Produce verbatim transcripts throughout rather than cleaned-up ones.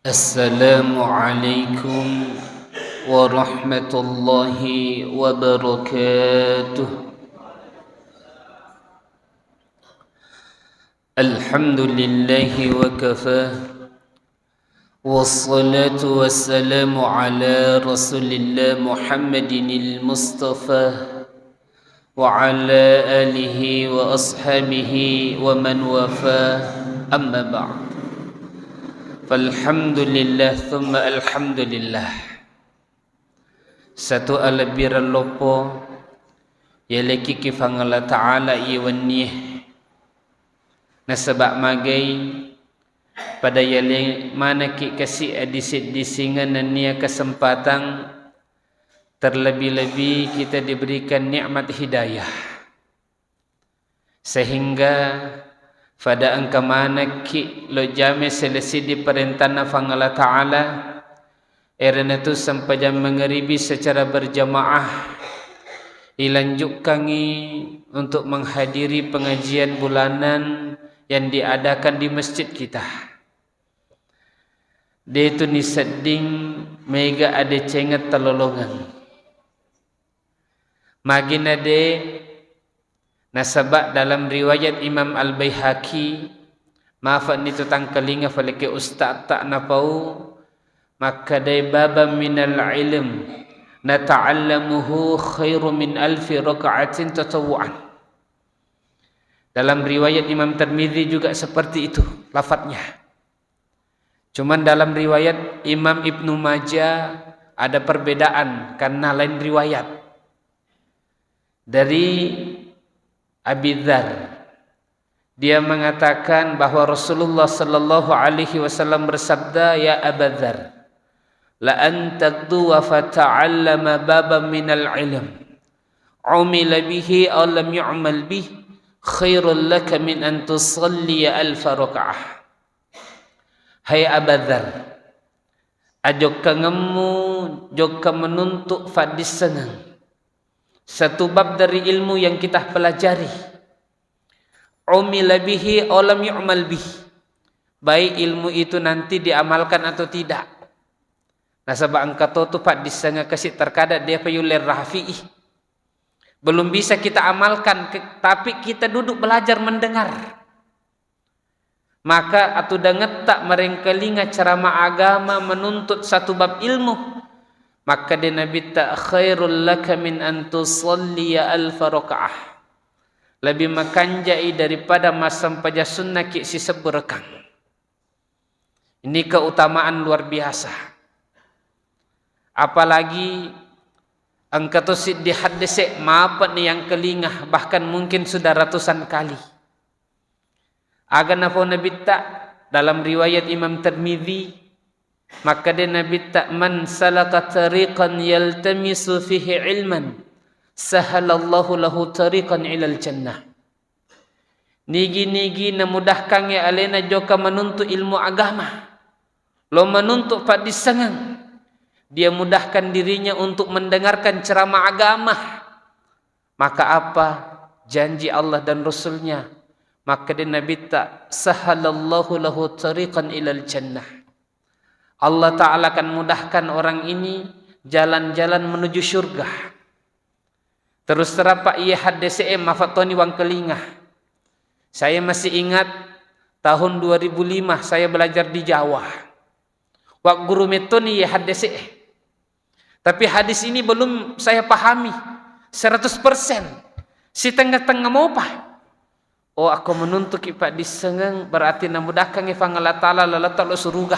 Assalamualaikum warahmatullahi wabarakatuh. Alhamdulillahi wa kafa. Wassalatu wassalamu ala Rasulillah Muhammadinil Mustafa wa ala alihi wa ashabihi wa man wafa, amma ba'd. Falhamdulillah, thumma alhamdulillah. Satu alebbireng loppo, yalekiki Fangala Ta'ala iye wennie. Nasaba magai pada yale manekki kasi adisi-disingeng nennia kesempatan, terlebih-lebih kita diberikan nikmat hidayah. Sehingga pada engka manekki lo jame selesiddi parentanna Fangala Ta'ala, erenatu sempajang mengeribi secara berjamaah, ilanjukkangi untuk menghadiri pengajian bulanan yang diadakan di masjid kita. Detu nisedding mega adecengeng talolongeng. Magina de, nasaba dalam riwayat Imam Al-Baihaqi, mafa'ni tu tangkalinga faleke ustadta napau, makkadai, "Baban minal ilm nata'allamuhu khairu min alfi raka'atin tatawwu'an." Dalam riwayat Imam Tirmidzi juga seperti itu lafadznya. Cuman dalam riwayat Imam Ibnu Majah ada perbedaan karena lain riwayat. Dari Abi Dzar, dia mengatakan bahwa Rasulullah sallallahu alaihi wasallam bersabda, "Ya Aba Dzar, la an taghduwa fata'allama baban minal ilm, umila bihi aw lam yu'mal bih, khairul laka min an tusalliya alfa rakaah." Hai Aba Dzar, ajokkangemmu jokka menuntut faddissengeng satu bab dari ilmu yang kita pelajari. Umila bihi aw lam yu'mal bih. Baik ilmu itu nanti diamalkan atau tidak. Nasaba engka to tu paddissengeng kasi terkadang dia pa yulle rafi'i. Belum bisa kita amalkan, ke-, tapi kita duduk belajar mendengar. Maka atudangetta marengkalinga ceramah agama menuntut satu bab ilmu. Makkeda Nabitta, "Khairul laka min an tusalliya alfa rakaah." Lebih makanjai daripada massempajang sunnaki sisebbu rekang. Ini keutamaan luar biasa. Apalagi engka to siddi haddese mapani yang kelinga, bahkan mungkin sudah ratusan kali. Aga nafau Nabitta dalam riwayat Imam Tirmidzi, makkeda Nabitta, "Man salaka tariqan yaltamisu fihi ilman, sahalallahu lahu tariqan ilal jannah." Nigi-nigi namudahkangngi alena jokka menuntut ilmu agama, lo menuntut paddissengeng, dia mudahkan dirinya untuk mendengarkan ceramah agama. Maka apa janji Allah dan Rasulnya? Makkeda Nabitta, "Sahalallahu lahu tariqan ilal jannah." Allah Ta'ala akan mudahkan orang ini jalan-jalan menuju surga. Terus terang, Pak, iye haddese e mafattoni wangkelinga. Saya masih ingat tahun dua ribu lima saya belajar di Jawa. Wa guru metoni iye haddese e. Tapi hadis ini belum saya pahami seratus persen. Sitengah-tengah mopa. Oh, aku menuntuki paddissengeng, berarti namudahkangngi Fang Allah Ta'ala lalata lo suruga.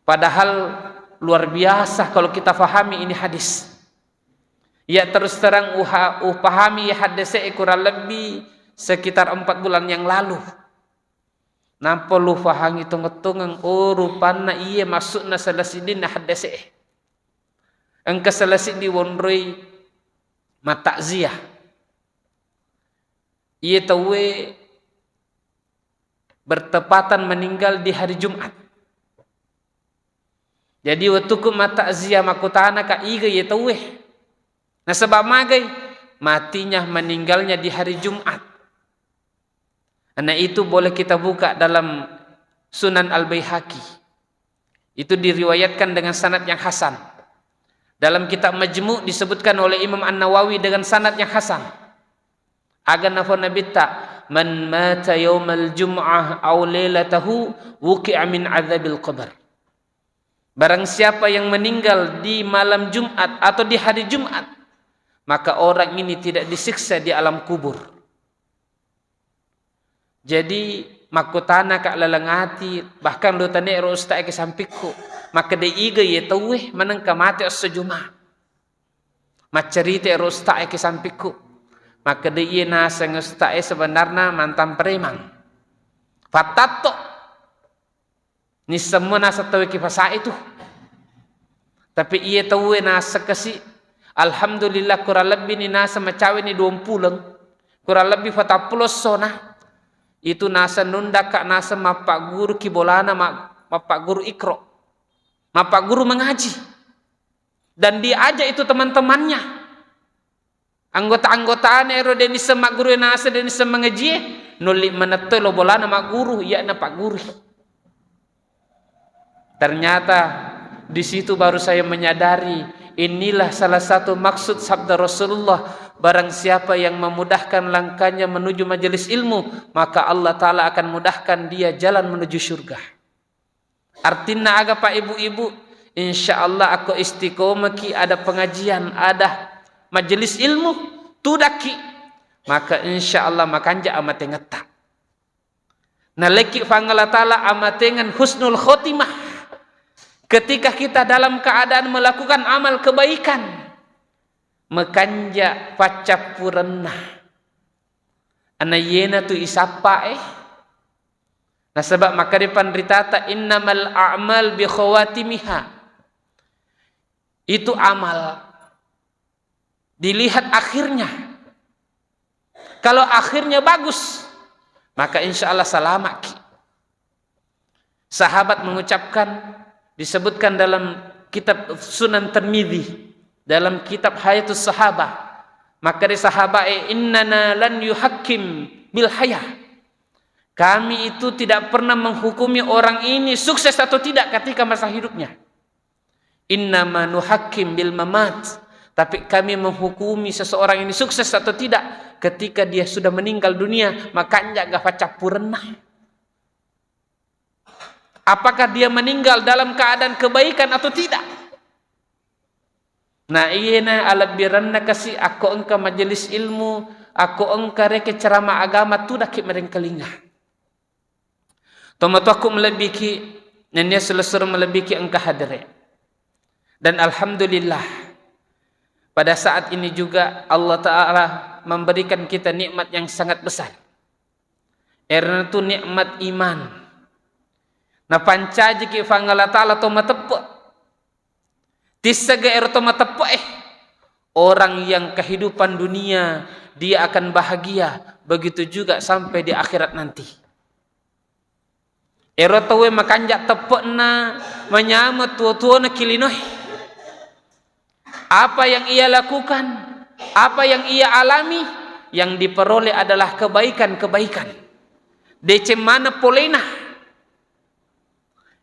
Padahal luar biasa kalau kita fahami ini hadis. Ya, terus terang, uha-, upahami hadis e kurang lebih sekitar empat bulan yang lalu. Nampa lu fahangi tongeng-tongeng, oh, rupanna iye maksudna salah siddinna hadis e. Engka salah siddi wonroi matakziah. Iye tauwe bertepatan meninggal di hari Jumat. Jadi, wettuku matakziah, makkutanaka iga iye tauwe. Nasaba magai? Matinya, meninggalnya di hari Jumat. Karena itu boleh kita buka dalam Sunan Al-Baihaqi. Itu diriwayatkan dengan sanad yang hasan. Dalam kitab Majmu' disebutkan oleh Imam An-Nawawi dengan sanad yang hasan. Aga nafo Nabitta, "Man mata yaumal jum'ah aw lailatahu wuqi'a min adzabil qabr." Barang siapa yang meninggal di malam Jumat atau di hari Jumat, maka orang ini tidak disiksa di alam kubur. Jadi, makkutanaka laleng ati, bahkan lo tane ro usta'e ke sampikku, makkeda iga iye tauwe manengka mate esso Juma. Maccarita ro usta'e ke sampikku, makkeda iye naseng usta'e sebenarna mantan preman. Fattatto. Nissemmo naseng tauwe ki fasae tu. Tapi iye tauwe naseng kasi, alhamdulillah, kurang lebbi ni naseng macawe ni duampuleng, kurang lebbi fatappulo essona. Itu naseng nundakka naseng mappagguru ki bolana ma-, mappagguru ikro, mappagguru mengaji. Dan diajak itu teman-temannya. Anggota-anggotana ero de' nisseng magguru naseng, de' nisseng mangajie, nolli manetto lo bolana magguru, iya na pagguru. Ternyata di situ baru saya menyadari, inilah salah satu maksud sabda Rasulullah, "Barang siapa yang memudahkan langkahnya menuju majelis ilmu, maka Allah Ta'ala akan mudahkan dia jalan menuju surga." Artinna aga, Pak, Ibu-ibu? Insya Allah, akko istiqomaki, ada pengajian, ada majelis ilmu, tudakki, maka insya Allah makanja amatengetta. Nalekki Puang Allah Ta'ala amatengan husnul khotimah. Ketika kita dalam keadaan melakukan amal kebaikan, makanja paccappurenna. Ana yena tu isappa e. Nasaba makkeda panritata, "Innamal a'mal bi khawatimiha." Itu amal dilihat akhirnya. Kalau akhirnya bagus, maka insya Allah salamaki. Sahabat mengucapkan, disebutkan dalam kitab Sunan Tirmidzi, dalam kitab Hayatus Sahabah, makkeda sahabat e, "Innana lan yuhakkim bil hayah." Kami itu tidak pernah menghukumi orang ini sukses atau tidak ketika masa hidupnya. "Innama nuhakkim bil mamat." Tapi kami menghukumi seseorang ini sukses atau tidak ketika dia sudah meninggal dunia, makanja ga paccappurenna. Apakah dia meninggal dalam keadaan kebaikan atau tidak? Nah, iyena alebbirenna kasi akko engka majelis ilmu, akko engka reke ceramah agama, tudakki merengkalinga. Tomatoakku malebbiki, nennia selessureng malebbiki engka hadere. Dan alhamdulillah, pada saat ini juga Allah Ta'ala memberikan kita nikmat yang sangat besar. Erna tu nikmat iman. Napancajiki Puang Allah Ta'ala to mateppe. Tissega ero to mateppe e. Orang yang kehidupan dunia, dia akan bahagia. Begitu juga sampai di akhirat nanti. Ero tauwe makanja teppe'na manyameng tuo-tuona ki linoe. Apa yang ia lakukan, apa yang ia alami, yang diperoleh adalah kebaikan-kebaikan. Deceng maneng polena.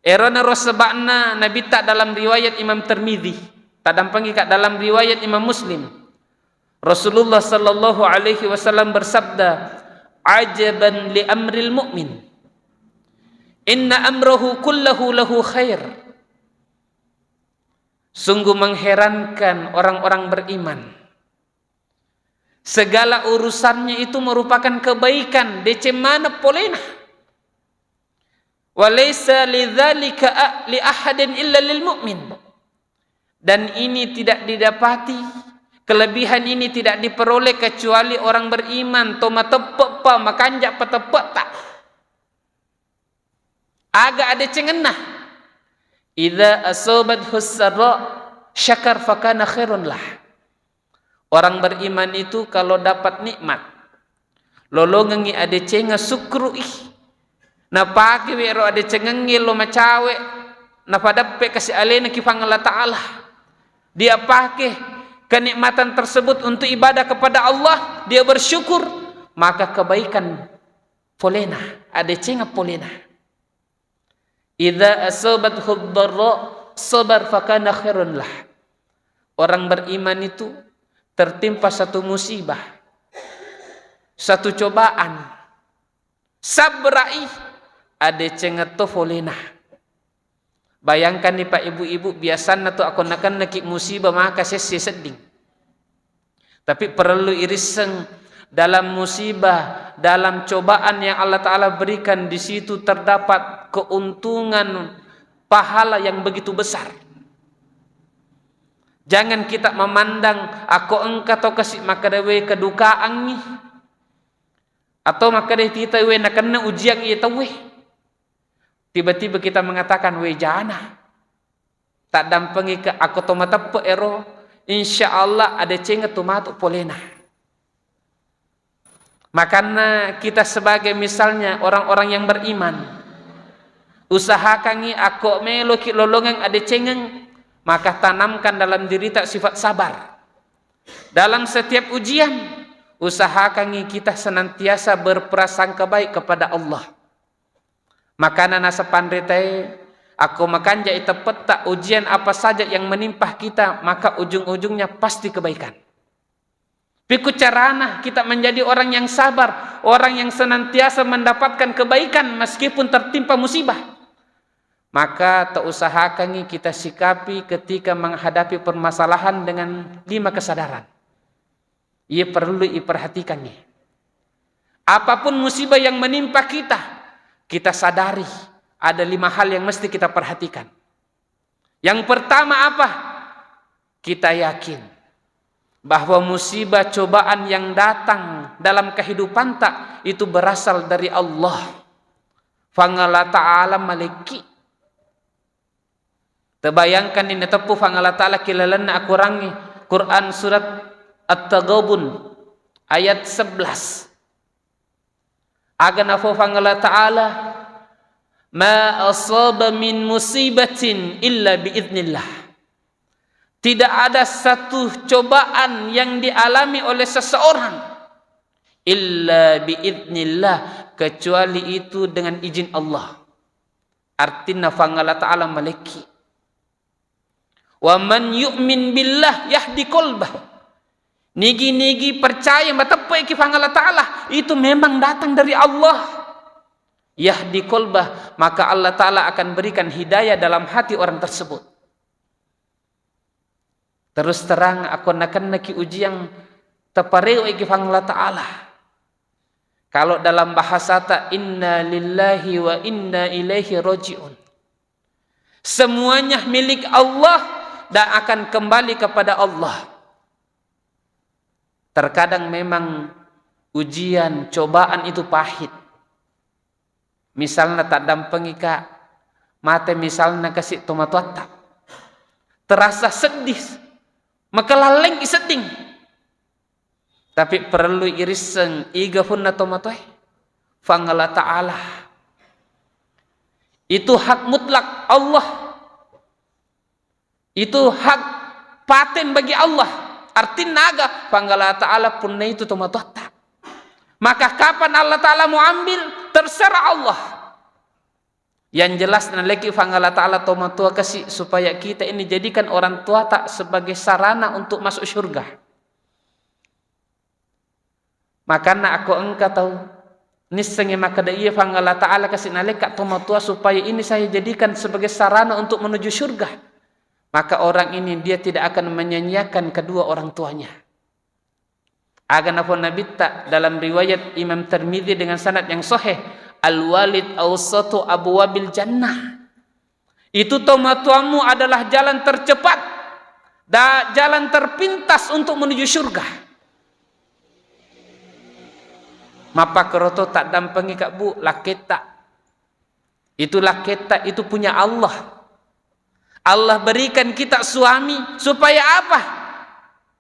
Eronaro seba'na Nabitta dalam riwayat Imam Tirmidzi. Taddampengika dalam riwayat Imam Muslim. Rasulullah sallallahu alaihi wasallam bersabda, "Ajaban li amril mu'min. Inna amrahu kullahu lahu khair." Sungguh mengherankan orang-orang beriman. Segala urusannya itu merupakan kebaikan, deceng maneng polena. "Wa laisa lidzalika a-, li ahadin illa lil mu'min." Dan ini tidak didapati, kelebihan ini tidak diperoleh kecuali orang beriman, to mateppe'pa, makanja pateppe'ta. Aga adecengenna? "Idza asabathu sarra syakar fakana khairun lah." Orang beriman itu kalau dapat nikmat, lolongengngi adecenga sukkuru'i. Napake wero adecengengnge lo macawe, napadeppe kasi alena ki Puang Allah Ta'ala. Dia pake kenikmatan tersebut untuk ibadah kepada Allah, dia bersyukur, maka kebaikan polena, adecenga polena. Idza asabathu dharra sabar fakana khairun lah. Orang beriman itu tertimpa satu musibah, satu cobaan, sabrai, adecengetto folena. Bayangkanni, Pak, ibu-ibu, biasanna tu akko nakennaki musibah maka sesse sedding. Tapi perlu irisseng, dalam musibah, dalam cobaan yang Allah Ta'ala berikan, di situ terdapat keuntungan pahala yang begitu besar. Jangan kita memandang, akko engka to kasi makkedawe kedukaangngi, atau makkeda tita we nakenna ujian iya tauwe. Tiba-tiba kita mengatakan, "We jana." Taddampengika akko to mateppe ero, insya Allah adecengeng tu matu polena. Makanna kita sebagai misalnya orang-orang yang beriman, usahakangi akko meloki lolongeng adecengeng, maka tanamkan dalam dirita sifat sabar. Dalam setiap ujian, usahakangi kita senantiasa berprasangka baik kepada Allah. Makana naseng panritae, akko makanjai teppetta ujian apa saja yang menimpa kita, maka ujung-ujungnya pasti kebaikan. Pikku carana kita menjadi orang yang sabar, orang yang senantiasa mendapatkan kebaikan meskipun tertimpa musibah. Maka tausahakangi kita sikapi ketika menghadapi permasalahan dengan lima kesadaran. Iya perlu iperhatikangi. Apapun musibah yang menimpa kita, kita sadari ada lima hal yang mesti kita perhatikan. Yang pertama apa? Kita yakin bahwa musibah cobaan yang datang dalam kehidupanta itu berasal dari Allah. Fangala Ta'ala malekki. Tabayangkanni nateppu Fangala Ta'ala ki lalenna akorangnge. Quran surat At-Taghabun ayat sebelas. Aga nafau Fangala Ta'ala, "Ma asaba min musibatin illa biidznillah." Tidak ada satu cobaan yang dialami oleh seseorang illa biidznillah, kecuali itu dengan izin Allah. Artinna Fangala Ta'ala malekki. "Wa man yu'min billah yahdi qalbah." Nigi-nigi percaya mateppe'ki Fangala Ta'ala, itu memang datang dari Allah. Yahdi qalbah, maka Allah Ta'ala akan berikan hidayah dalam hati orang tersebut. Terus terang, akko nakennaki ujian, taparewe'ki Fangala Ta'ala. Kalau dalam bahasata, "Inna lillahi wa inna ilaihi raji'un." Semuanya milik Allah dan akan kembali kepada Allah. Terkadang memang ujian, cobaan itu pahit. Misalna taddampengika mate, misalna kasi tomatoatta. Terasa sedih, makalalleng isedding. Tapi perlu irisseng iga funna tomatoe, Fangala Ta'ala. Itu hak mutlak Allah. Itu hak paten bagi Allah. Artinna aga? Fangala Ta'ala punnaitu tomatoatta. Maka kapan Allah Ta'ala mau ambil, terserah Allah. Yang jelas naleki Fangala Ta'ala tomatoa kasi supaya kita ini jadikan orang tuata sebagai sarana untuk masuk surga. Makanna akko engka tau nissengngi makkeda, "Iya Fangala Ta'ala kasi nalekka tomatoa supaya ini saya jadikan sebagai sarana untuk menuju surga," maka orang ini dia tidak akan menyanyiakan kedua orang tuanya. Aga nafau Nabitta dalam riwayat Imam Tirmidzi dengan sanad yang sahih, "Al-walid awsatu abwabil jannah." Itu tomatoammu adalah jalan tercepat dan jalan terpintas untuk menuju surga. Mappakkeroto taddampengika, Bu, lakketta. Itu lakketta itu punya Allah. Allah berikan kita suami supaya apa?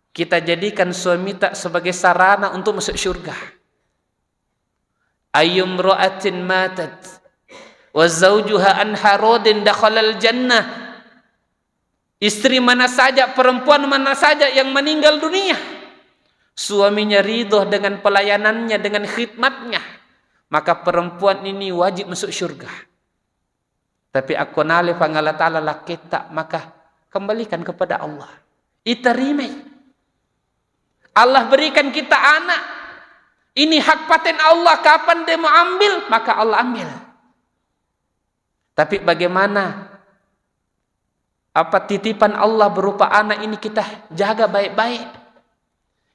Kita jadikan suamita sebagai sarana untuk masuk surga. "Ayyumra'atin matat wa zawjuha anha radin dakhalal jannah." Istri mana saja, perempuan mana saja yang meninggal dunia, suaminya ridho dengan pelayanannya, dengan khidmatnya, maka perempuan ini wajib masuk surga. Tapi akko nale Puang Allah Ta'ala lakketta, maka kembalikan kepada Allah. Iterimai. Allah berikan kita anak. Ini hak paten Allah, kapan dia mau ambil, maka Allah ambil. Tapi bagaimana apa titipan Allah berupa anak ini kita jaga baik-baik?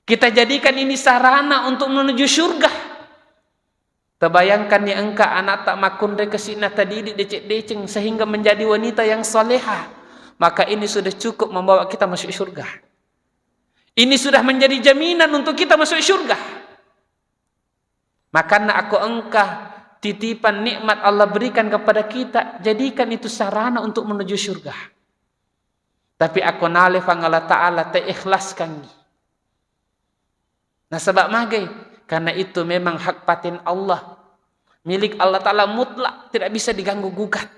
Kita jadikan ini sarana untuk menuju surga. Tabayangkanni engka anatta makkunrai kasi'na, tadidik deceng-deceng sehingga menjadi wanita yang soleha, maka ini sudah cukup membawa kita masuk surga. Ini sudah menjadi jaminan untuk kita masuk surga. Makanya akko engka titipan nikmat Allah berikan kepada kita, jadikan itu sarana untuk menuju surga. Tapi akko nale Puang Allah Ta'ala taikhlaskangngi. Nasaba magai? Karena itu memang hak paten Allah. Milik Allah Ta'ala mutlak, tidak bisa diganggu gugat.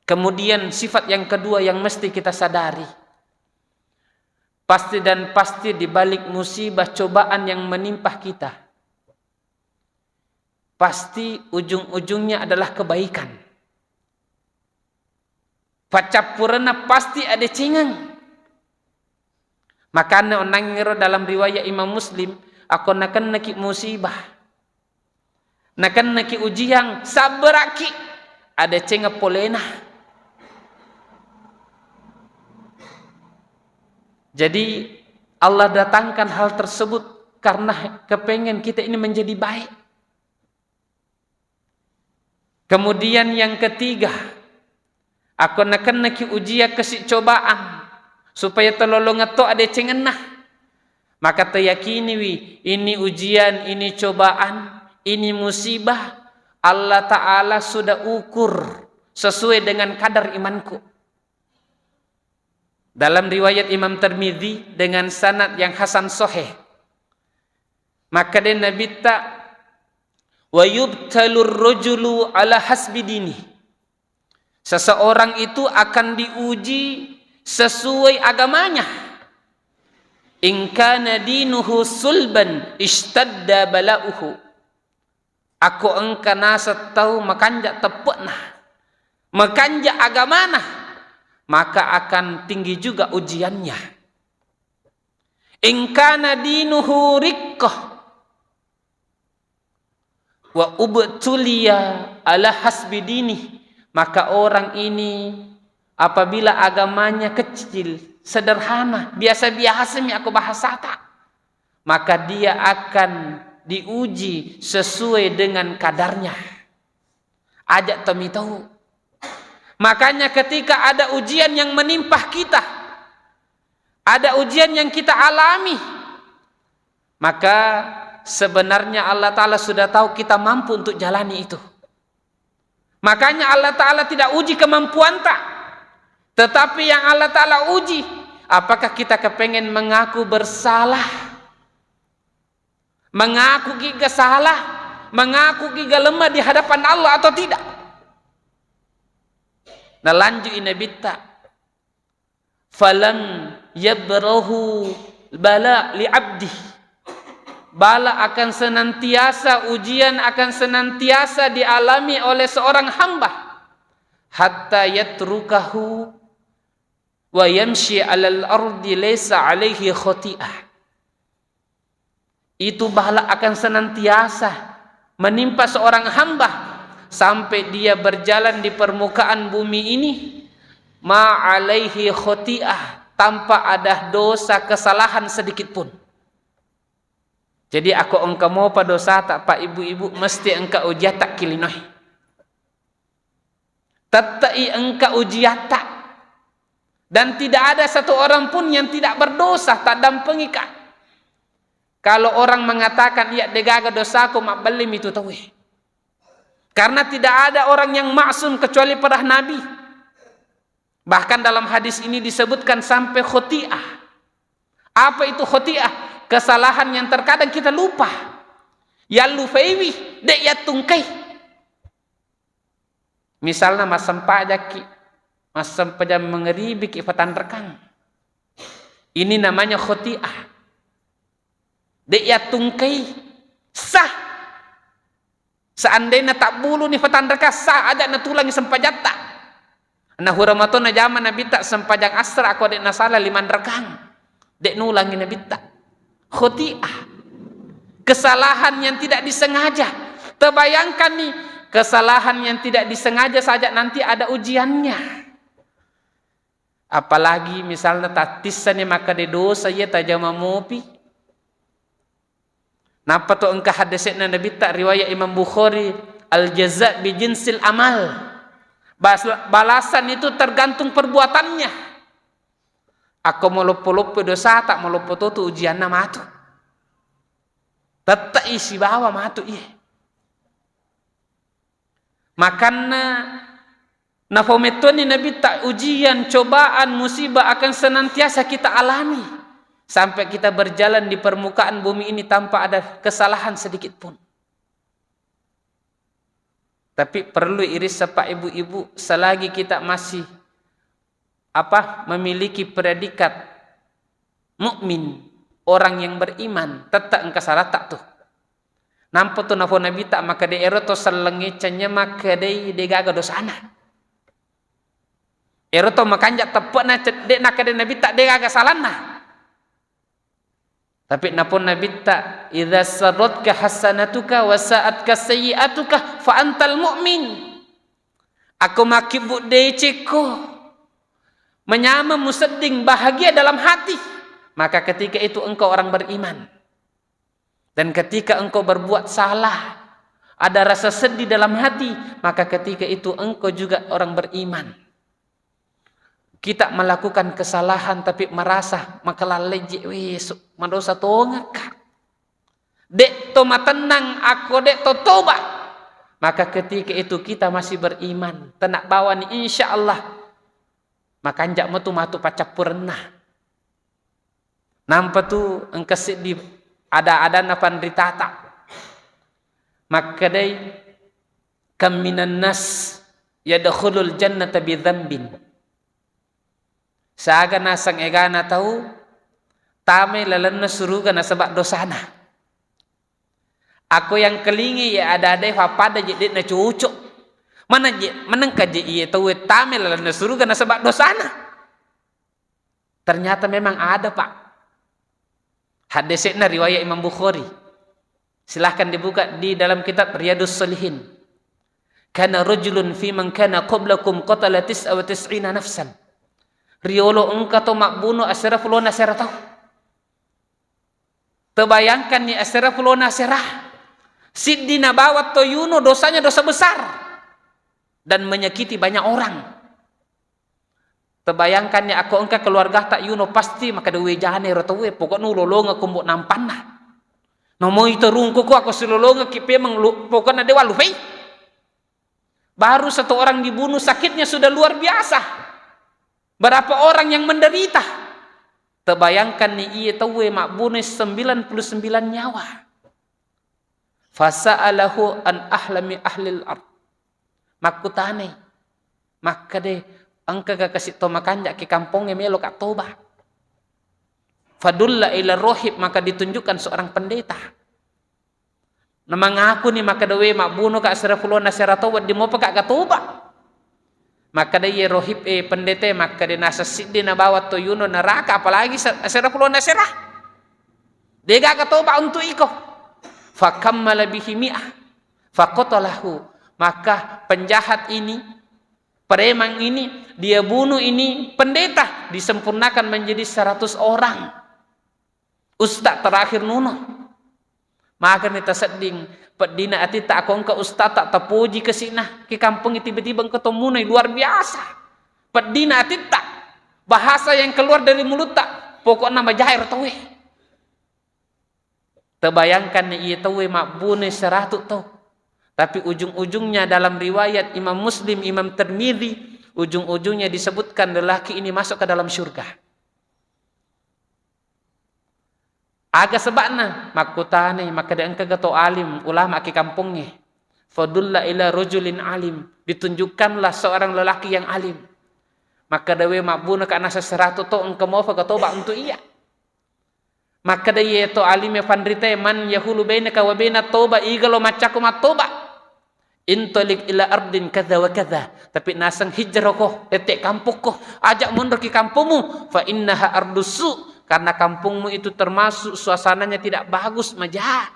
Kemudian sifat yang kedua yang mesti kita sadari. Pasti dan pasti di balik musibah cobaan yang menimpa kita, pasti ujung-ujungnya adalah kebaikan. Paccappurenna pasti adecengeng. Makana onnangngero dalam riwayat Imam Muslim, akko nakennaki musibah, nakennaki ujian, sabbaraki, adecengeng polena. Jadi Allah datangkan hal tersebut karena kepengen kita ini menjadi baik. Kemudian yang ketiga, akko nakennaki ujian, kasi cobaan, supaya tololongeng to adecengenna, maka teyakiniwi ini ujian, ini cobaan, ini musibah, Allah Ta'ala sudah ukur sesuai dengan kadar imanku. Dalam riwayat Imam Tirmidzi dengan sanad yang hasan sahih, makkeda Nabitta, "Wa yubtalur rajulu ala hasbi dini." Seseorang itu akan diuji sesuai agamanya. "In kana dinuhu sulban ishtadda bala'uhu." Akko engka naseng tau makanja teppe'na, makanja agamana, maka akan tinggi juga ujiannya. "In kana dinuhu riqqah wa ubtuliya ala hasbi dini," maka orang ini apabila agamanya kecil, sederhana, biasa-biasa mi akko bahasata, maka dia akan diuji sesuai dengan kadarnya. Aja' to mitau. Makanya ketika ada ujian yang menimpa kita, ada ujian yang kita alami, maka sebenarnya Allah Ta'ala sudah tahu kita mampu untuk jalani itu. Makanya Allah Ta'ala tidak uji kemampuanta, tetapi yang Allah Ta'ala uji, apakah kita kepengen mengaku bersalah, mengaku giga salah, mengaku giga lemah di hadapan Allah atau tidak. Nalanjui Nabitta, "Falam yabrahu bala li abdi." Bala akan senantiasa, ujian akan senantiasa dialami oleh seorang hamba, hatta yatrukahu wa yamshi alal ardi laisa alaihi khati'ah. Itu bala akan senantiasa menimpa seorang hamba sampai dia berjalan di permukaan bumi ini, ma alaihi khoti'ah, tanpa ada dosa kesalahan sedikit pun. Jadi, akko engka mopa dosata, Pak, Ibu-ibu, mesti engka ujiatta kilinoe. Tette'i engka ujiatta. Dan tidak ada satu orang pun yang tidak berdosa, taddampengika. Kalau orang mengatakan, "Iya, degaga dosaku," mabbellimi tu tauwe. Karena tidak ada orang yang maksum kecuali para nabi. Bahkan dalam hadis ini disebutkan sampai khoti'ah. Apa itu khoti'ah? Kesalahan yang terkadang kita lupa. Yallupaiwi, de' yattungkai. Misalna, massempajakki, massempajang mangeribiki fatanrekang. Ini namanya khoti'ah. De' yattungkai, sah. Seandainya tabbuluni fatanrakang sah, aja natulangi sempajatta. Nahura mato najama Nabitta sempajang asra, ako de' nasala lima rakang. De' nulangi Nabitta. Khoti'ah. Kesalahan yang tidak disengaja. Terbayangkan nih, kesalahan yang tidak disengaja saja nanti ada ujiannya. Apalagi misalnya tattissani makkeda dosa iya tajama mopi. Nappa to engka haddese'na Nabitta riwayat Imam Bukhari, "Al jaza bi jinsil amal." Bas-, balasan itu tergantung perbuatannya. Akko maloppo-loppo dosata, maloppo to tu ujianna matu. Tette'i sibawa matu iye. Makanna nafomettuanni Nabitta, ujian, cobaan, musibah akan senantiasa kita alami sampai kita berjalan di permukaan bumi ini tanpa ada kesalahan sedikit pun. Tapi perlu irissa, Pak, Ibu-ibu, selagi kita masih, apa, memiliki predikat mukmin, orang yang beriman, tette engka salatta tu. Nampa tu nafo Nabitta makkeda ero to sellengnge cennya makkedai degaga dosana. Ero to makanja teppe'na ce-, de nakkeda Nabitta degaga salanna. Tapi napon Nabitta, "Idza sarratka hasanatuka wa sa'atka sayyi'atuka fa antal mu'min." Akko makkibbu decekko, manyameng musedding, bahagia dalam hati, maka ketika itu engkau orang beriman. Dan ketika engkau berbuat salah, ada rasa sedih dalam hati, maka ketika itu engkau juga orang beriman. Kita melakukan kesalahan tapi merasa makalalle je, weh, su-, madosa tongekka. De to matennang akko de to toba. Maka ketika itu kita masih beriman, tenaq bawani, insya Allah makanja metu matu paccappurenna. Nampa tu engka seddi ada-adanna panritata. Makkedai, "Kam minan nas yadkhulul jannata bi dzambin." Saga naseng egana tau tamai lalenna suruga nasaba dosana. Ako yang kelingi ya ada-ada, fappada je de na cocok. Mana je, menengka je iye tau tamai lalenna suruga nasaba dosana. Ternyata memang ada, Pak. Haddese'na riwayat Imam Bukhari. Silahkan dibuka di dalam kitab Riyadus Shalihin. Kana rajulun fi man kana qablakum qatala tis'a wa tis'ina nafsan. Riolo engka to mabbuno asera fulona asera tau. Tebayangkanni asera fulona asera. Siddi nabawa to yuno dosanya dosa besar. Dan menyakiti banyak orang. Tebayangkanni akko engka keluargata yuno pasti makkeda, "Uwe, jane ro tauwe, pokokna ulolongekko mbo nampanna. Nomoi terungkuko akko silolongekki pemeng lu-, pokokna dewa lufei." Baru satu orang dibunuh, sakitnya sudah luar biasa. Berapa orang yang menderita? Tebayangkanni iye tauwe mabbunoi sembilan puluh sembilan nyawa. Fasa'alahu an ahlami ahlil ard. Makkutanai, makkede, "Engkaga kasi to makanja ki kampongnge melo ka toba?" Fadulla ila rohib, maka ditunjukkan seorang pendeta. Namangakuni makkeda, "We, mabbuno ka asera fulona asera tau, wedding mopa ka toba." Makkeda iye rohib, eh, pendeta, makkeda, "Naseng siddi nabawa to yuno neraka, apalagi se-, asera fulona asera. Degaga toba untuk iko." Fakammala bihi mi'ah, faqatalahu. Maka penjahat ini, preman ini, dia bunuh ini pendeta, disempurnakan menjadi seratus orang. Ustaz terakhir nuno. Makani tasedding, peddina atitta ako engka ustaz tak tapoji kasi'na, ki kampongnge tiba-tiba engka to munoi, luar biasa. Peddina atitta, bahasa yang keluar dari mulutta, pokokna majair tauwe. Tebayangkan iye tauwe mabbunoi seratu tau. Tapi ujung-ujungnya dalam riwayat Imam Muslim, Imam Tirmidzi, ujung-ujungnya disebutkan lelaki ini masuk ke dalam surga. Aga sebabna? Makkutanai, makkeda engkaga to alim, ulama ki kampongnge. Fadulla ila rajulin alim, ditunjukkanlah seorang lelaki yang alim. Makkeda, "We, mabbuno ka naseng seratu to, engka mofa ka toba untuk iya?" Makkeda iye to alime fanritae, "Man yahulu bainaka wa baina toba, iga lo maccaku mattoba?" "Intolik ila ardin kadza wa kadza." Tapi naseng hijrah ko, tette kampokko, ajak monro ki kampungmu, "fa innaha ardussu," karena kampungmu itu termasuk suasananya tidak bagus, maja.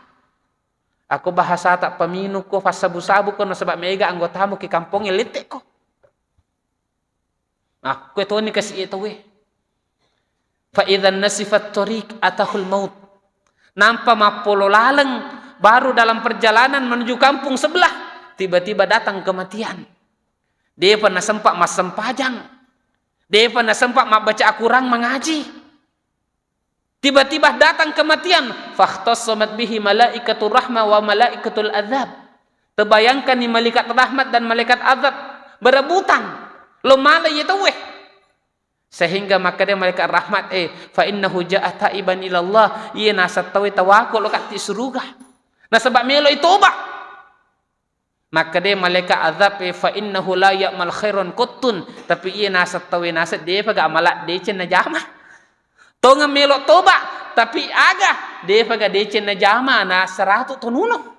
Aku bahasa tak paminu ko, fassabu-sabu ko, nasaba mega anggotamu ki kampongnya lette ko. Nah, kue toni kasi iya tauwe. Fa idzan nasifat thoriq atahul maut. Nampa mappolo laleng, baru dalam perjalanan menuju kampung sebelah, tiba-tiba datang kematian. Depa nasempa massempajang. Depa nasempa mabbaca Al-Quran, mengaji. Tiba-tiba datang kematian, fakhtasamat bihi malaikatur rahmah wa malaikatul adzab. Terbayangkan ni malaikat rahmat dan malaikat azab berebutan. Lo mala iya tauwe. Sehingga makkeda malaikat rahmat, eh, "Fa innahu ja'a taiban ilallah." Iya naseng tauwe tawako lo katti suruga. Nasaba melo i toba. Makkeda malaikat azab, eh, "Fa innahu la ya'mal khairan qattun." Tapi iya naseng tauwe naseng depa ga amala deceng najama. Tongeng melo toba, tapi aga depa ga deceng najama na seratu tonuno.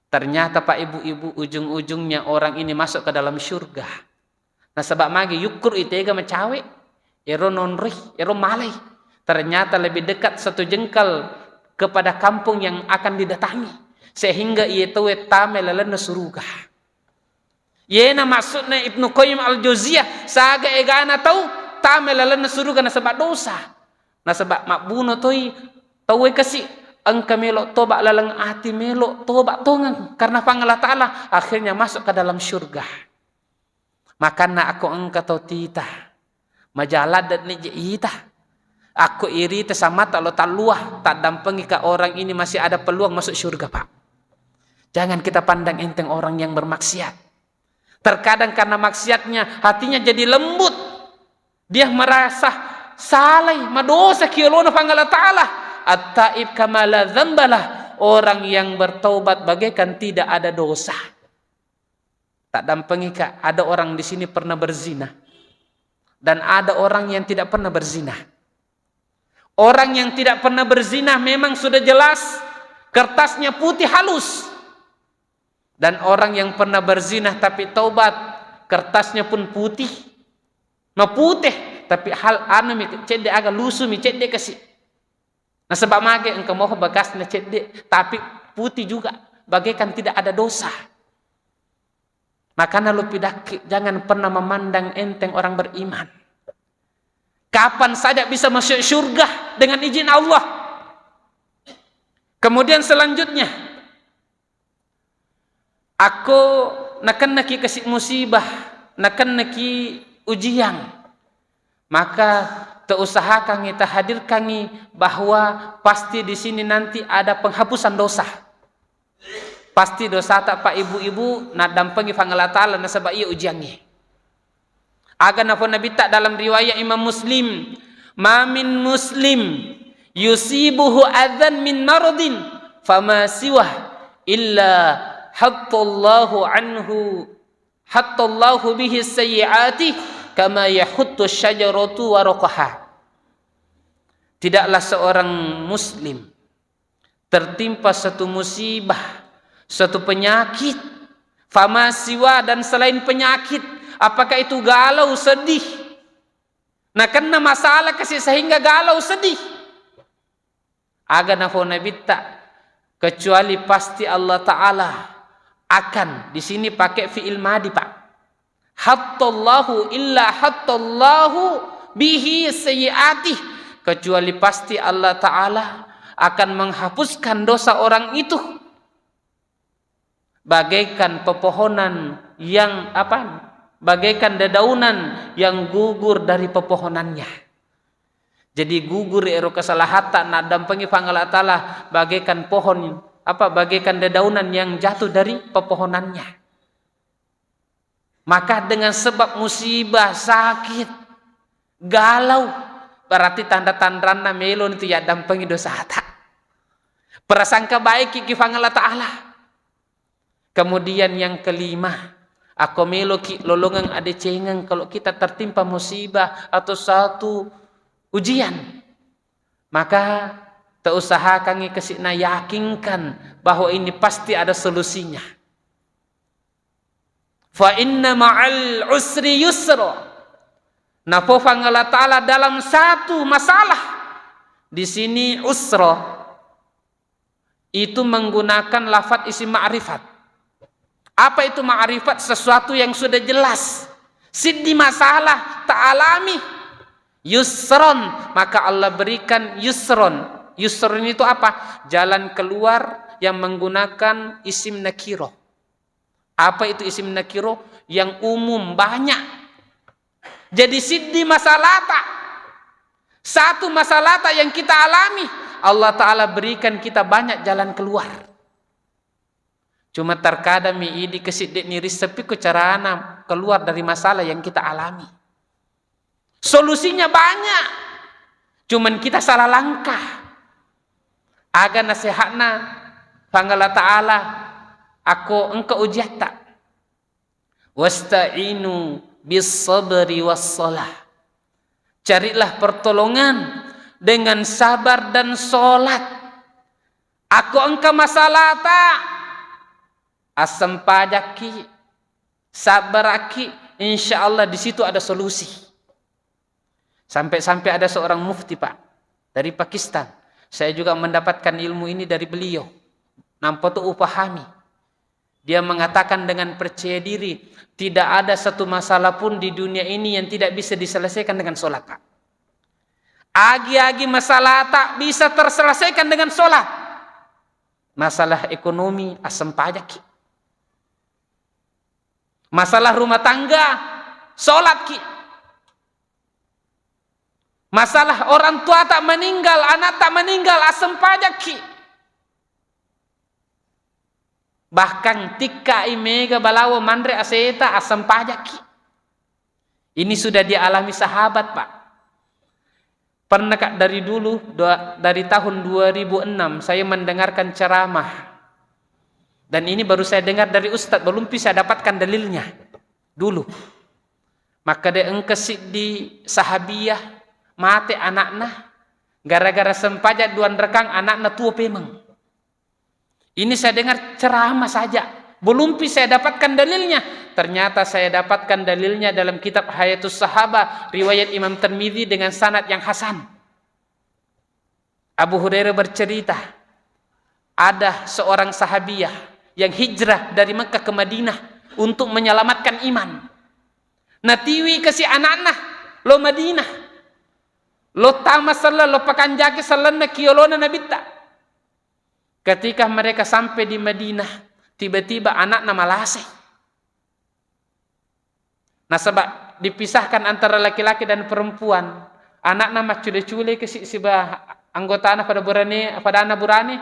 Ternyata, Pak, Ibu-ibu, ujung-ujungnya orang ini masuk ke dalam syurga. Nasaba magi yukkuru i tega macawe, ero nonroi, ero malai. Ternyata lebih dekat satu jengkal kepada kampung yang akan didatangi. Sehingga iya tauwe tama lalenna suruga. Yena maksudna Ibnu Qayyim Al-Jauziyah, saga egana tau tama lalenna suruga nasaba dosa. Nasaba mabbuno toi tauwe kasi, engka melo toba laleng ati, melo toba tongeng karena Puang Allah Ta'ala, akhirnya masuk ke dalam syurga. Makanna ako engka tau tita, majaladde'ni je ita. Ako irita samata lo tallua, taddampengika orang ini masih ada peluang masuk syurga, Pak. Jangan kita pandang enteng orang yang bermaksiat. Terkadang karena maksiatnya, hatinya jadi lembut. Dia merasa salai, madosa ki yolona Puang Allah Ta'ala. At-taib kama la dzambalah. Orang yang bertaubat bagaikan tidak ada dosa. Taddampengika, ada orang di sini pernah berzina. Dan ada orang yang tidak pernah berzina. Orang yang tidak pernah berzina memang sudah jelas kertasnya putih halus. Dan orang yang pernah berzina tapi taubat, kertasnya pun putih. Maputih, tapi hal anu mi cedde aga, lusu mi cedde kasi. Nasaba mage engka moho bekasna cedde, tapi putih juga, bagaikan tidak ada dosa. Makana lo pidakki, jangan pernah memandang enteng orang beriman. Kapan saja bisa masuk surga dengan izin Allah. Kemudian selanjutnya, akko nakennaki kasi musibah, nakennaki ujian, maka teusahakangi, tahadirkangi bahwa pasti di sini nanti ada penghapusan dosa. Pasti dosata, Pak, Ibu-ibu, naddampengi Puang Allah Ta'ala nasaba iya ujiangnge. Aga nafo Nabitta dalam riwayat Imam Muslim, "Ma min muslim yusibuhu adzan min maradin fama siwah illa hattallahu anhu, hattallahu bihi sayyi'ati kama yahuttu syajaratu waraqaha." Tidaklah seorang muslim tertimpa satu musibah, satu penyakit, fama siwa, dan selain penyakit, apakah itu galau, sedih? Nakenna masalah kasi sehingga galau, sedih. Aga nafo Nabitta, kecuali pasti Allah Ta'ala akan, di sini pakai fi'il madi, Pak. Hattallahu illa hattallahu bihi sayyi'atih, kecuali pasti Allah Ta'ala akan menghapuskan dosa orang itu bagaikan pepohonan yang apa? Bagaikan dedaunan yang gugur dari pepohonannya. Jadi gugur ero kesalahatta naddampengi Puang Allah Ta'ala bagaikan pohon apa? Bagaikan dedaunan yang jatuh dari pepohonannya. Maka dengan sebab musibah, sakit, galau, berarti tanda-tandranna meloni tu yaddampengi dosata. Prasangka baik ki Puang Allah Ta'ala. Kemudian yang kelima, akko meloki lolongeng adecengeng kalau kita tertimpa musibah atau satu ujian. Maka teusahakangi kasi'na yakinkan bahwa ini pasti ada solusinya. Fa inna ma'al usri yusra. Napofang Allah Ta'ala dalam satu masalah. Di sini usra itu menggunakan lafadz isim ma'rifat. Apa itu ma'rifat? Sesuatu yang sudah jelas. Siddi masalah ta'alami. Yusron, maka Allah berikan yusron. Yusron itu apa? Jalan keluar yang menggunakan isim nakiro. Apa itu isim nakiro? Yang umum, banyak. Jadi siddi masalata. Satu masalata yang kita alami, Allah Ta'ala berikan kita banyak jalan keluar. Cuma terkadang mi idi kesiddi ni rissepi ko carana keluar dari masalah yang kita alami. Solusinya banyak. Cuman kita salah langkah. Aga nasehatna Puang Allah Ta'ala, akko engka ujiatta. Wasta'inu bis sabri was salah. Carilah pertolongan dengan sabar dan sholat. Akko engka masalata, assempajakki, sabbaraki, insya Allah di situ ada solusi. Sampai-sampai ada seorang mufti, Pak, dari Pakistan. Saya juga mendapatkan ilmu ini dari beliau. Nampa tu upahami. Dia mengatakan dengan percaya diri, tidak ada satu masalah pun di dunia ini yang tidak bisa diselesaikan dengan sholat, Pak. Agi-agi masalah tak bisa terselesaikan dengan sholat. Masalah ekonomi, assempajakki. Masalah rumah tangga, sholatki. Masalah orang tua tak meninggal, anak tak meninggal, assempajakki. Bahkan tikkai mega balawo manre aseta, assempajakki. Ini sudah dialami sahabat, Pak. Pernah, Kak, dari dulu, doa-, dari tahun dua ribu enam saya mendengarkan ceramah. Dan ini baru saya dengar dari ustadz, belum bisa dapatkan dalilnya. Dulu. Makkeda engka siddi sahabiyah mate anakna, gara-gara sempajang duanrekang anakna tuo pemeng. Ini saya dengar ceramah saja, belumpi saya dapatkan dalilnya. Ternyata saya dapatkan dalilnya dalam kitab Hayatus Sahabah, riwayat Imam Tirmidzi dengan sanad yang hasan. Abu Hurairah bercerita, ada seorang sahabiyah yang hijrah dari Mekah ke Madinah untuk menyelamatkan iman. Natiwi kasi anakna lo Madinah. Lo tama selleng, lo pakanjaki sellenna kiolona Nabitta. Ketika mereka sampai di Madinah, tiba-tiba anakna malase. Nasaba dipisahkan antara laki-laki dan perempuan. Anakna maccule-cule kasi siba anggotana pada burane, pada ana burane,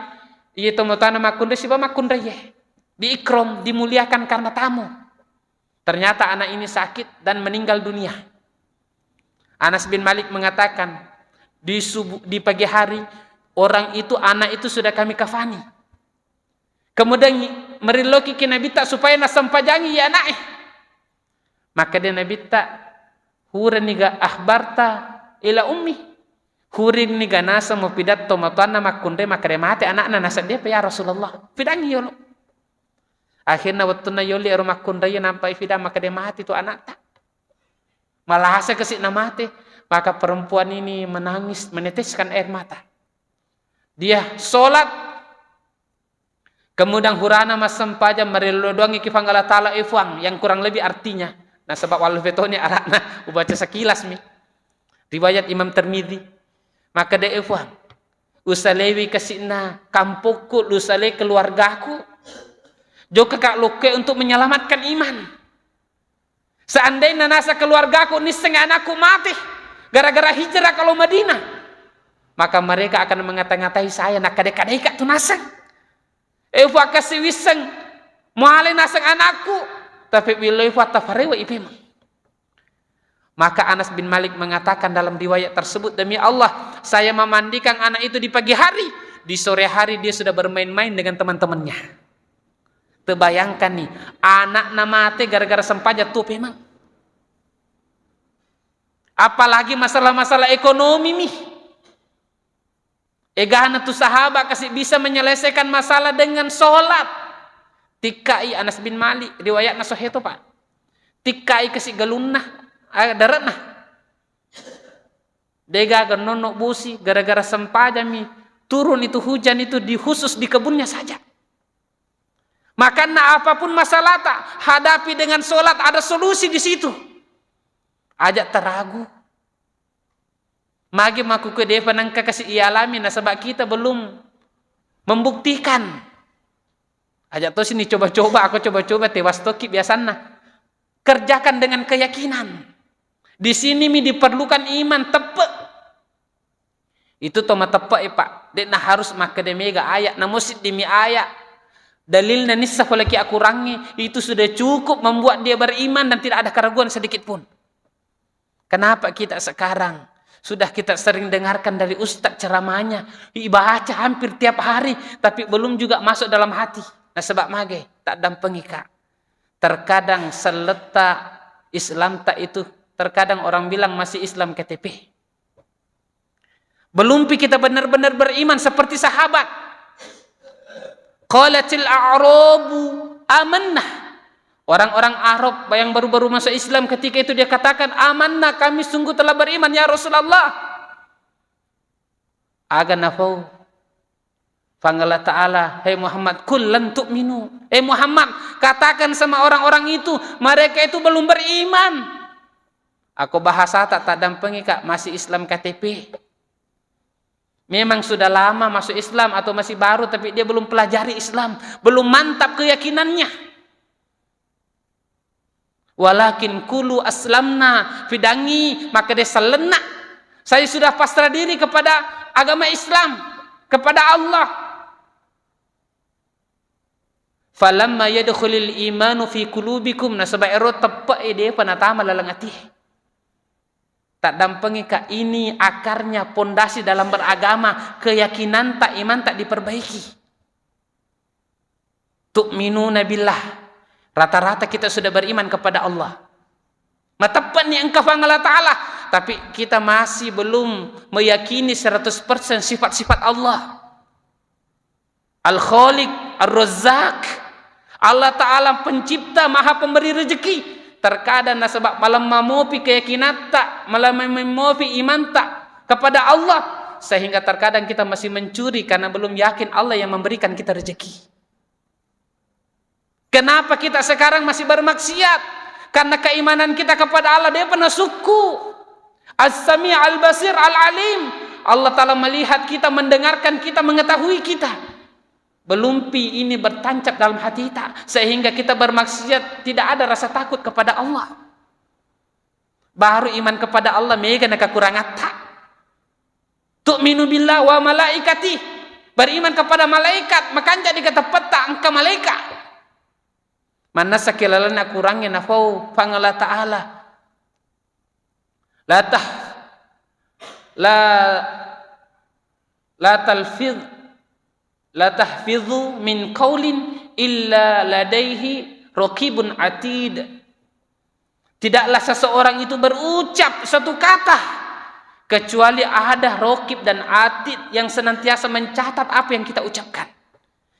iya tomatoana makkunrai siba makkunrai ye. Diikram, dimuliakan karena tamu. Ternyata anak ini sakit dan meninggal dunia. Anas bin Malik mengatakan, di subuh, di pagi hari, orang itu, anak itu sudah kami kafani. Kemudian merilloki ki Nabitta supaya nasempajangi ya anaknya. Maka dia Nabitta, huraniga akhbarta ila ummi. Huraniga naseng mupidatto matoanna makkunrai, maka dia mate anakna, naseng dia apa ya Rasulullah. Pidangi yolo. Akhirna wettunna yolli ero makkunrai nampai fida, maka dia mati tu anakta. Malasa kasi na mate, maka perempuan ini menangis, meneteskan air mata. Dia sholat, kemudian hurana massempajang, marello doangi ki Puang Allah Ta'ala, e Puang, yang kurang lebih artinya. Nah, sebab walau betoni arakna, ubaca sekilas mi. Riwayat Imam Tirmidzi. Maka de, e Puang, usalewi kasi'na kampokku, lusale keluargaku. Jokka ka lokke untuk menyelamatkan iman. Seandainya nasa keluargaku nisseng anakku mati gara-gara hijrah kalau Madinah, maka mereka akan mengata-ngatai saya, nakkade-kadeka tu naseng. E Puang, kasi wisseng muale naseng anakku, tapi biloi Puang tafarewa ipemang. Maka Anas bin Malik mengatakan dalam riwayat tersebut, "Demi Allah, saya memandikan anak itu di pagi hari, di sore hari dia sudah bermain-main dengan teman-temannya." Tebayangkan nih, anakna mate gara-gara sempajang tuo pemang. Apalagi masalah-masalah ekonomi mi. Egana tu sahabat kasi bisa menyelesaikan masalah dengan sholat. Tikkai Anas bin Malik, riwayatna sahih to, Pak. Tikkai kasi galunna, eh, dare'na. Degaga nonno bosi, gara-gara sempajami turun itu hujan itu di khusus di kebunnya saja. Makanya apapun masalahta, hadapi dengan sholat, ada solusi di situ. Aja taragu. Magi makkukue depa nengka kasi ialami, nasaba kita belum membuktikan. Aja to sini coba-coba, aku coba-coba, tewas toki biasanna. Kerjakan dengan keyakinan. Di sini mi diperlukan iman teppe. Itu to mateppe e, Pak. De'na harus makkeda mega ayat, namo siddimi ayat. Dalilna nissa falaki akurangnge, itu sudah cukup membuat dia beriman dan tidak ada keraguan sedikit pun. Kenapa kita sekarang sudah kita sering dengarkan dari ustadz ceramahnya, dibaca hampir tiap hari, tapi belum juga masuk dalam hati. Nasaba magai, tak dampengika. Terkadang selletta Islamta itu, terkadang orang bilang masih Islam K T P. Belumpi kita benar-benar beriman seperti sahabat. Qalatil a'rabu amanna. Orang-orang Arab yang baru-baru masuk Islam ketika itu dia katakan, "Amanna, kami sungguh telah beriman, ya Rasulullah." Aga nafau Fang Allah Ta'ala, "Hei Muhammad, qul lam tu'minu." Eh Muhammad, katakan sama orang-orang itu, mereka itu belum beriman. Aku bahasa tak, tak dampengi, Kak, masih Islam K T P. Memang sudah lama masuk Islam atau masih baru, tapi dia belum pelajari Islam, belum mantap keyakinannya. "Walakin qulu aslamna," fidangi, makkeda sellenna. Saya sudah pasrah diri kepada agama Islam, kepada Allah. "Falamma yadkhulil imanu fi qulubikum," nasaba ero teppe e depa natama laleng ati. Tak dampengi, Kak, ini akarnya, pondasi dalam beragama, keyakinanta, imanta diperbaiki. Tu'minuna billah. Rata-rata kita sudah beriman kepada Allah. Mateppe'ni engka Puang Allah Ta'ala, tapi kita masih belum meyakini seratus persen sifat-sifat Allah. Al-Khaliq, Ar-Razzaq. Allah Ta'ala pencipta, maha pemberi rezeki. Terkadang nasaba malemma mopi keyakinatta, malemma mopi imanta kepada Allah, sehingga terkadang kita masih mencuri karena belum yakin Allah yang memberikan kita rezeki. Kenapa kita sekarang masih bermaksiat? Karena keimanan kita kepada Allah, dia pernah sukku. As-Sami' Al-Basir Al-Alim. Allah Ta'ala melihat kita, mendengarkan kita, mengetahui kita. Belumpi ini bertancap dalam hati kita, sehingga kita bermaksiat, tidak ada rasa takut kepada Allah. Baru iman kepada Allah, mega na kekurangatta. Tu'minu billah wa malaikati. Beriman kepada malaikat, makanja di keteppetta engka malaikat. Mannessa kilalenna kurangnge nafau Puang Allah Ta'ala. La tah-, la, la talfiz, la tahfizu min qaulin illa ladaihi raqibun atid. Tidaklah seseorang itu berucap satu kata kecuali ada Raqib dan Atid yang senantiasa mencatat apa yang kita ucapkan.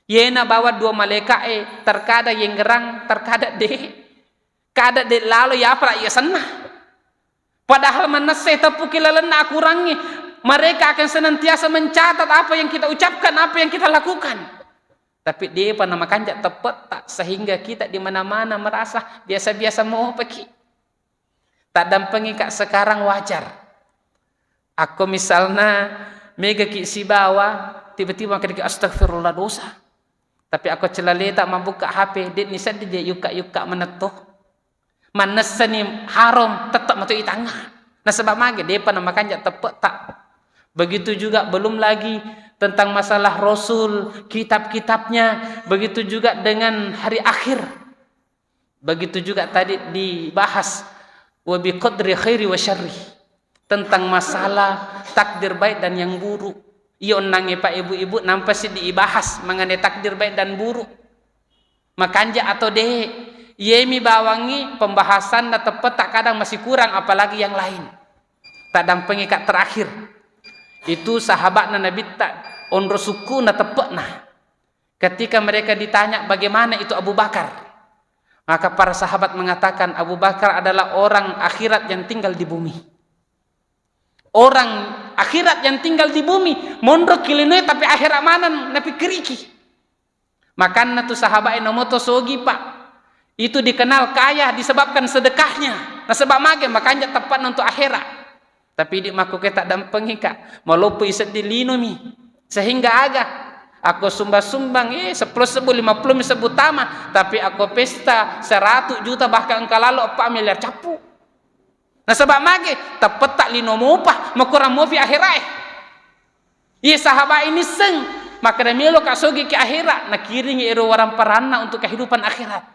Yena bawa dua malaika'e, terkadang yengngerang, terkadang de'. Kada de' lalo yapala iya senna. Padahal mannessai teppuki lalenna akurangnge, mereka akan senantiasa mencatat apa yang kita ucapkan, apa yang kita lakukan. Tapi de'pa namakanja teppe'ta, sehingga kita di mana-mana merasa biasa-biasa mopeki. Taddampengika sekarang wajar. Akko misalna megaki sibawa, tiba-tiba makkeda, "Astagfirullah, dosa." Tapi akko celaleta mabbukka H P, de'ni seddi je yukka-yukka manetto. Mannessani haram, tette' mato itangnga. Nasaba mage, de'pa namakanja teppe'ta. Begitu juga belum lagi tentang masalah Rasul, kitab-kitabnya, begitu juga dengan hari akhir. Begitu juga tadi dibahas, wa bi qadri khairi wa syarri, tentang masalah takdir baik dan yang buruk. Iyo onnangnge, Pak, ibu-ibu, nampa siddi ibahas mengenai takdir baik dan buruk. Makanja atau de', iyemi bawangngi pembahasanna teppe'ta kadang masih kurang, apalagi yang lain. Taddampengika terakhir. Itu sahabatna Nabitta, onro sukkuna teppe'na. Ketika mereka ditanya, "Bagaimana itu Abu Bakar?" Maka para sahabat mengatakan, Abu Bakar adalah orang akhirat yang tinggal di bumi. Orang akhirat yang tinggal di bumi, monro ki linoe tapi akhirat maneng napikkiriki. Makanna tu sahabat e namoto sogi, Pak. Itu dikenal kaya disebabkan sedekahnya. Nasaba mage, makanja teppa'na untuk akhirat. Tapi idi makkuke taddampengika, maloppo isedding linomi. Sehingga aga? Ako sumbang-sumbang, eh, seppulo sebbu, lima puluh mi sebbu tama, tapi ako pesta seratus juta, bahkan engka lalo empat miliar cappu. Nasaba mage, teppetta lino mopa, makurang mopi akhirae. Iye sahabat ini seng, makkeda melo ka sogi ke akhirat, nakiringi ero warang paranna untuk kehidupan akhirat.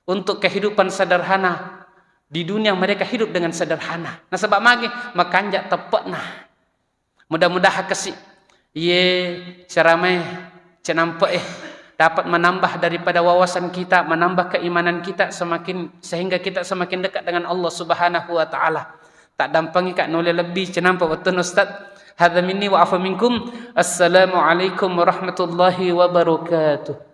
Untuk kehidupan sederhana. Di dunia mereka hidup dengan sederhana. Nasaba mage, makanja teppena. Mudah-mudahan kasi, iye, ceramae, cenampe, eh, dapat menambah daripada wawasan kita, menambah keimanan kita semakin, sehingga kita semakin dekat dengan Allah Subhanahu wa Ta'ala. Taddampengika nulle lebbi cenampe wettunna Ustaz. Hadza minni wa afa minkum. Assalamualaikum warahmatullahi wabarakatuh.